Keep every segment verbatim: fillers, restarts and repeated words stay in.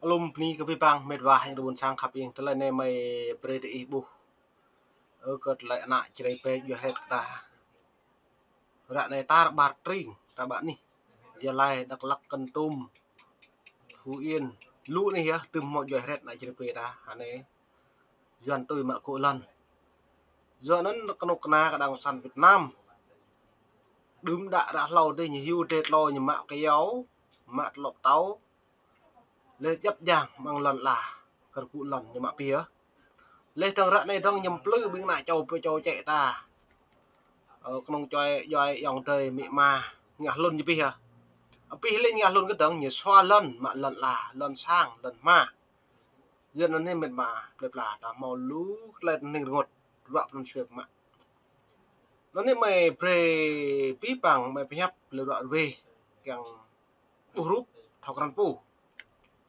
Alum bơni kơ abih bang mĕt wa ayŏng adơi ƀôn sang khăp ing, tơlơi anai mơi brơi tơ ih ƀuh. Ơ, kơ tơlơi ană Jrai pĕ djuai hrĕt kơ ta. Ră anai tar ƀar tring, ta ƀă anih. Gia Lai, Dak Lak, Kon Tum, Phú Yên, lu anih yơh, tơm hmâo djuai hrĕt ană Jrai pĕ ta. Hơnai Yuan tui mă gŏ lŏn. Yua anŭn kơnuk kơna kơ đảng cộng sản Việt Nam. Đưm đă ră hlâo dih ñu hyu dê tlô ñu mă kyâo, mă tlŏ pơtâo. Laih djăp jang amăng lŏn ala, kơ gŏ lŏn ñu mă pioh. Laih dơ̆ng ră anai dơ̆ng ñu plư ƀing ană čô pơ čô čĕ ta. Ơ, kơnung čuai djuai ayŏng adơi amĭ ama, ngă hlŭn ñu pioh. Pioh laih ngă hlŭn kơ dơ̆ng ñu sua lŏn, mă lŏn ala, lŏn sang, lŏn hma. Yua anŭn anai mĕt wa, plơi pla ta hmâo lu tơlơi tơning rơngot, ruă pran jua mă. Anŭn anai mơi brơi abih bang mơi pơhiăp lĕ ruă ruê, kiăng ƀuh rup, thâo krăn pô.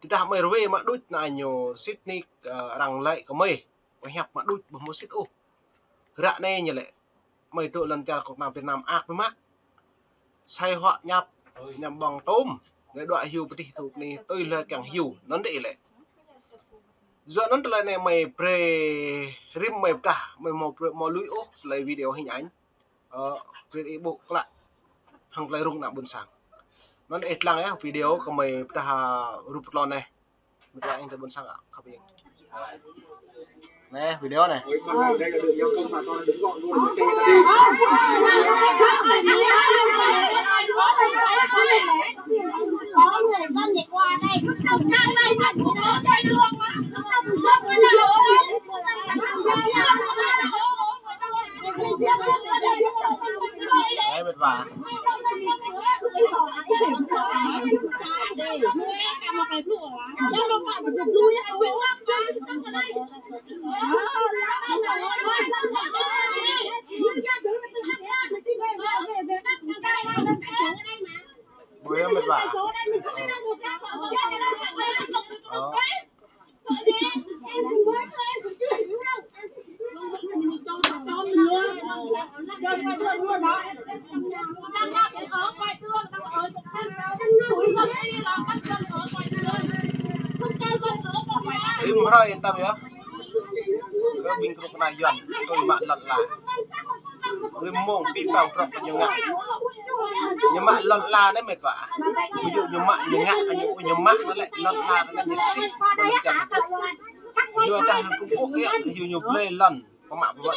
Tơdah mơi ruê mă đôč anai ñu sĭt nik, ơ, arăng lĕ kơ mơi, pơhiăp mă đôč ƀu hmâo sĭt ôh. Ră anai ñu lĕ, mơi dŏ lŏn čar kơnuk kơna Việt Nam ak biă mă. Sai huă ñăp, ñăp ƀơ̆ng tôm, lĕ dŏ hyu pơtih tŭ anai, tui lĕ kiăng hyu, anŭn dih lĕ. Yua anŭn tơlơi anai mơi brơi rĭm mơi pơdah, mơi hmâo brơi, hmâo lui ôh tơlơi video hình ảnh. Ơ, brơi ih ƀuh klă hăng tơlơi rŭng ană ƀôn sang. Anŭn ih lăng yơh video kơ mơi pơdah, ơ, rup tlôn anai. Mĕt wa ayŏng adơi ƀôn sang khăp ing. Anai video anai. Anai mĕt wa. Ƀuh yơh mĕt wa. Ơ. Rĭm hrơi yên tâm yơh. Kơ ƀing kơnuk kơna Yuan, tui mă lŏn ala. Rĭm mông abih bang bruă kơ ñu ngă. Ñu mă lŏn ala anai mĕt wa. Ví dụ ñu mă ñu ngă, ñu, ñu mă anŭn lĕ lŏn ala anŭn ñu sĭ, ƀơi lŏn čar Trung Quốc. Yua dah Trung Quốc yơh, hyu ñu blơi lŏn, pơmă pơmă.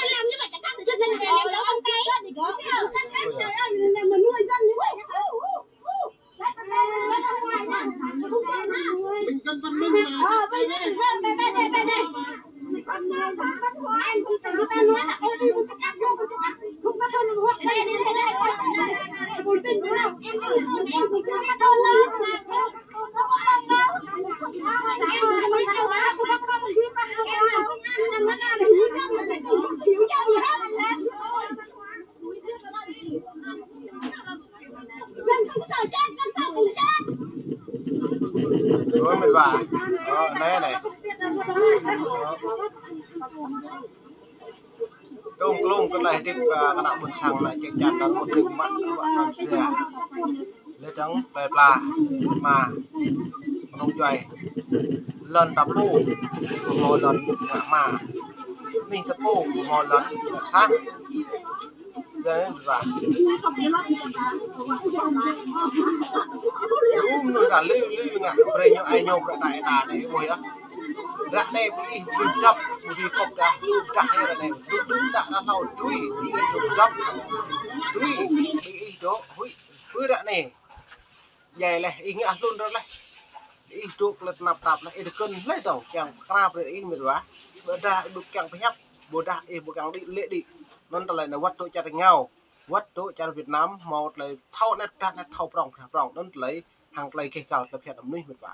Ơ, mĕt wa. Ơ, anai, anai. Tơm klung kơ tơlơi hơdip, ơ, kơ ană ƀôn sang anai čĕk čan ta ƀu trĭm mă ruă pran jua. Lĕ dơ̆ng plơi pla, mă, kơnung djuai. Lŏn ta pô, hmâo lŏn ngă mă. Anih ta pô, hmâo lŏn ngă sang. Yua anŭn mĕt wa. Lu mơnuih ta lui lui ngă brơi ñu ai ñu brơi ta ih ta anai ƀuh yơh. Ră anai ƀing ih ƀu dŏp, ƀu dŏp dah, ƀu dah yơh ră anai. Đưm đă ră hlâo tui, ƀing ih dŏ dŏp. Tui, ƀing ih dŏ huĭ, huĭ ră anai. Djai laih, ih ngă hlŭn ră laih. Ih dŏ klĕt tơnap tap laih, ih dŏ kơ̆n laih dơ̆ng, kiăng pơkra brơi ih mĕt wa. Ƀôdah ih ƀu kiăng pơhiăp, ƀôdah ih ƀu kiăng đĭ lĕ đĭ. Anŭn tơlơi anai wơ̆t dŏ čar rơngiao, wơ̆t dŏ čar Việt Nam, hmâo tơlơi thâo anet pơdah anet, thâo prŏng pơdah prŏng, anŭn tơlơi hăng tơlơi keh kal tơlơi phiăn mơnuih mĕt wa.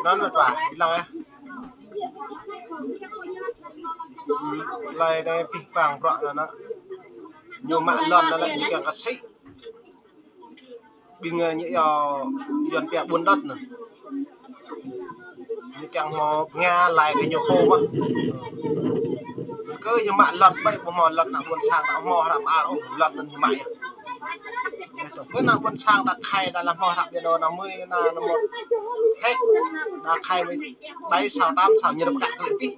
Anŭn mĕt wa, ih lăng yơh. Tơlơi anai abih bang bruă anŭn anai. Ñu mă lŏn anŭn lĕ ñu kiăng kơ sĭ. Ƀing, ơ, ñu yua Yuan pia ƀôn đŏt anŭn. Ñu Kiăng hmâo pơnga laĭ kơ ñu pô mơ̆n. Kơ ñu mă lŏn ƀơi ƀu hmâo lŏn ană ƀôn sang ta hmâo hră mơar ôh, lŏn anŭn ñu mă yơh. Yơh tơ̆ pơ ană ƀôn sang ta khai đa la hmâo hră ƀiă đô ană mơi ană ană mơ̆n. Hĕ, đa khai mơi ƀai sao tam sao ñu rơpă kơ lĕ pih.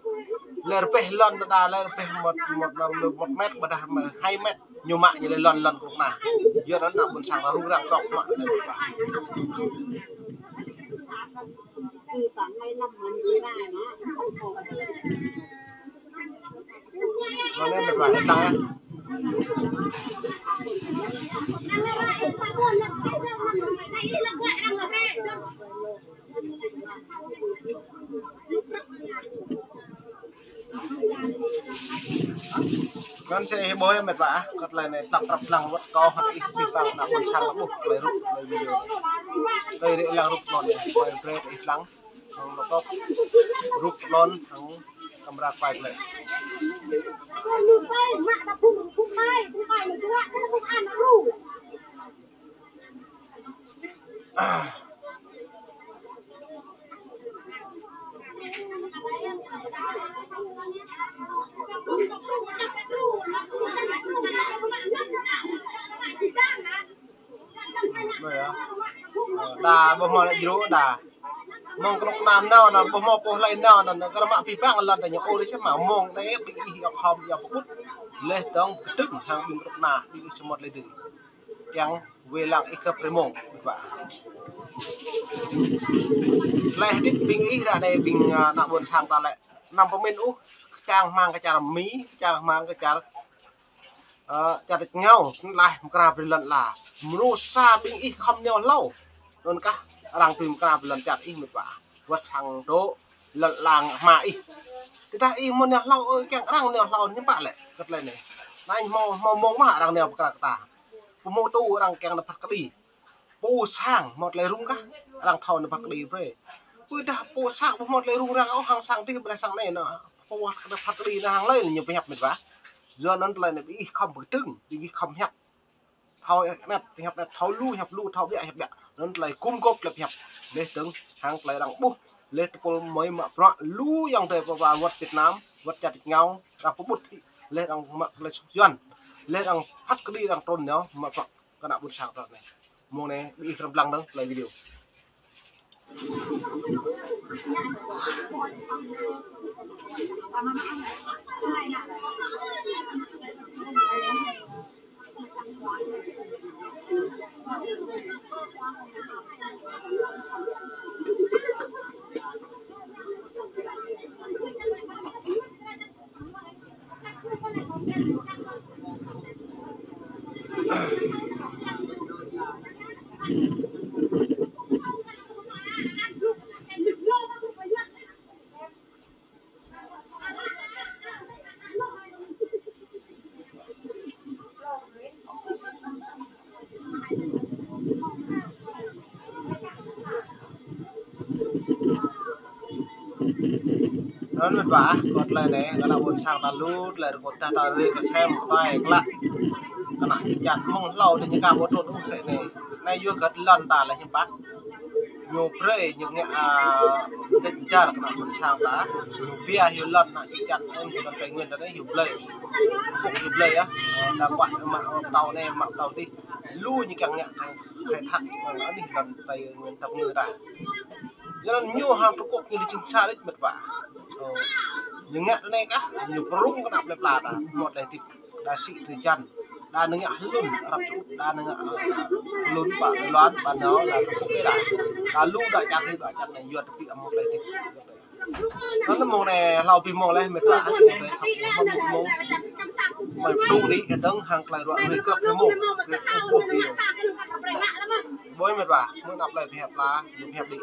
Lĕ rơpeh lŏn đa lĕ rơpeh một, một, một mét ƀôdah hai mét. Ñu mă ñu lĕ lŏn lŏn kơnuk kơna. Yua anŭn ană ƀôn sang ta rŭng răng trŏk mă. Anŭn anai mĕt wa, lăng yơh. Anŭn sĭ ih ƀuh yơh mĕt wa ah, kơ tơlơi anai tăp trăp lăng wơ̆t kâo hơt ih pih păng ană ƀôn sang ta ƀuh tơlơi rup tơlơi video. Tơlơi rĭ lăng rup anŭn yơh, ƀuh brơi ih lăng, anŭn mă tŏp rup anŭn hăng kamera quay tơlơi. Đa ƀu hmâo lĕ djru đa. Mơ̆ng kơnuk kơna nao anŭn, ƀu hmâo pô hlơi nao anŭn, kơ mă pih păng lŏn ta ñu ôh đa čem mơ̆ng anai ƀing ih yua khŏm yua pơƀut. Leh dơ̆ng kơtư̆ng hăng ƀing kơnuk kơna, ƀing ih samơ̆ tơlơi dih. Kiăng wai lăng ih krăp rơmông, mĕt wa. Leh dih ƀing ih ră anai ƀing, a, ană ƀôn sang ta lĕ. Anăm pơmĭn ôh, kơčang hmang kơ čar Mi, kơčang hmang kơ čar, ơ, čar Rơngiao, laih mơkra brơi lŏn ala. Mơnuih sa ƀing ih khŏm nao hlâo. Anŭn kah arăng tui mơkra brơi lŏn čar ih mĕt wa. Wơ̆t sang dŏ lŏn ala hmua ih. Tơdah ih hmâo nao hlâo, ơ, kiăng arăng nao hlâo hiư̆m pă lĕ, kơ tơlơi anai. Anai hmâo, hmâo mơ̆ng mơ̆ arăng nao mơkra kơ ta. Pơhmu tŭ arăng kiăng nao phat kơđi. Pô sang hmâo tơlơi rŭng kah, arăng thâo nao phat kơđi brơi. Ƀôdah pô sang ƀu hmâo tơlơi rŭng răng ôh hăng sang dih ƀôdah sang anai nao. Pô phat kơđi nao hăng hlơi ñu pơhiăp mĕt wa. Yua anŭn tơlơi anai ƀing ih khŏm pơkơdơ̆ng, ƀing ih khŏm hiăp. Thâo anet, hiăp anet, thâo lu, hiăp lu, thâo ƀiă, hiăp ƀiă. Anŭn tơlơi gum gôp lĕ hiăp. Leh dơ̆ng hăng tơlơi arăng ƀuh, leh tơpul mơi mă bruă lu ayŏng adơi pơ wa wơ̆t Việt Nam, wơ̆t čar Rơngiao, arăng pơƀut hĭ, leh arăng mă tơlơi suk yuan, leh arăng phat kơđi arăng trŭn nao mă bruă kơ ană ƀôn sang ta anai. Mơ̆ng anai ƀing ih krăp lăng dơ̆ng tơlơi video. Anŭn mĕt wa, kơ tơlơi anai, kơ ană ƀôn sang ta lu, tơlơi rơkâo tah ta rơi kơ sem, kơ tơlơi klă. Kơ ană čư̆ čan, mơ̆ng hlâo dih ñu ka ƀu trŭn ôh sĕ anai. Anai yua kơ lŏn ta lĕ hiư̆m pă. Ñu brơi, ñu ngă, a, dêč jar kơ ană ƀôn sang ta. Ñu pia hyu lŏn ană čư̆ čan, anai hyu lŏn Tây Nguyên ta anai hyu blơi. Kŭk hyu blơi yơh. Đa kuă mă pơtâo anai, mă pơtâo dih. Lu ñu kiăng ngă kiăng khai thác, mơ̆ng anai lŏn Tây Nguyên ta pơngư ta. Yua anŭn ñu hăng Trung Quốc ñu dih jing sa đôč mĕt wa. Ơ, ñu ngă tui anai kah, ñu pơrŭng kơ ană plơi pla ta, hmâo tơlơi hơdip, đa sĭ tơlơi hơjan, đa ñu ngă hlŭn, Arab Saudi, đa ñu ngă, ơ, hlŭn, ƀă tơlơi lŏn, ƀă nao, đa Trung Quốc đa. Đa lu đa čar dih, đa čar anai, yua tơpĭ hmâo tơlơi hơdip. Anŭn mơ̆ng anai hlâo abih mơ̆ng leh mĕt wa, ah, mơ̆ng anai khăp mơ̆ng mơ̆ng. Mơi pơdŏng đĭ, hơdơ̆ng hăng tơlơi ruă ruih krăp mơ̆ng. Krăp mơ̆ng. Ƀuh mĕt wa, mơ̆ng anăp leh pơhiăp la, pơhiăp đĭ.